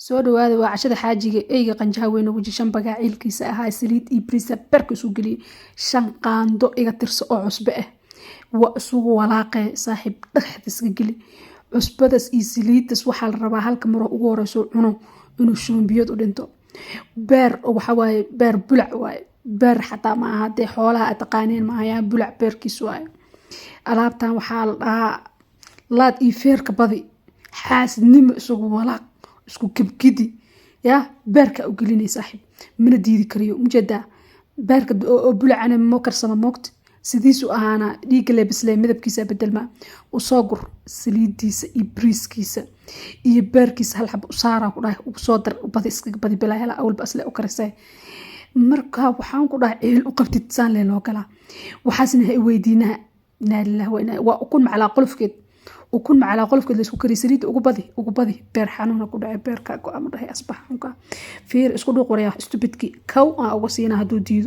Soo dhawaada, waa cashada xaajiga. Eyga qanjaha weyn ugu jir, shan bagaa ciilkiisa ahaa, saliid iyo bariisa beerka isu geliyey, 5 qaando iga tirso oo cusbo ah. Waa isugu walaaqee saaxiib, dhexda iska geli cusbadaas iyo saliidaas. Waxaa la rabaa halka maroo ugu horeyso cuno inuu shuban biyood u dhinto. Beer waxa waaye, beer bulac waaye, beer xataa ma aha dee, xoolaha aad taqaaneen ma ahayaa, bulac beerkiis waaye. Alaabtan waxaa la dhahaa laad iyo feerka badi, xaasidnimo isugu walaaq, isku gebgidi yaa beerka u gelinay saaxiib, mana diidi kariyo. Mujeedaa beerka oo bulacana ma karsama, moogta sidiisu ahaana dhiigga leebisle, midabkiisa bedelma. Usoo gur saliidiisa iyo bariiskiisa iyo beerkiisa, hal xabo usaaraa ku dhahay, ugu soo dar, badi, iskaga badi bilaa hela awalba asle u karisay. Marka waxaan ku dhahay ciil u qabtid saan lee loo galaa. Waxaasna ha weydiinaha, inaa lillahi wa inaa. Waa ukun macalaa qolofkeed, ukun macalaa qolofkeed la isku kariyo. Saliidda ugu badi, ugu badi. Beer xanuuna ku dhacay, beerka go-ama dhahay asbax xunka. Fiir, isku dhuuq waryaa stupidki, kow aan uga siina hadduu diido.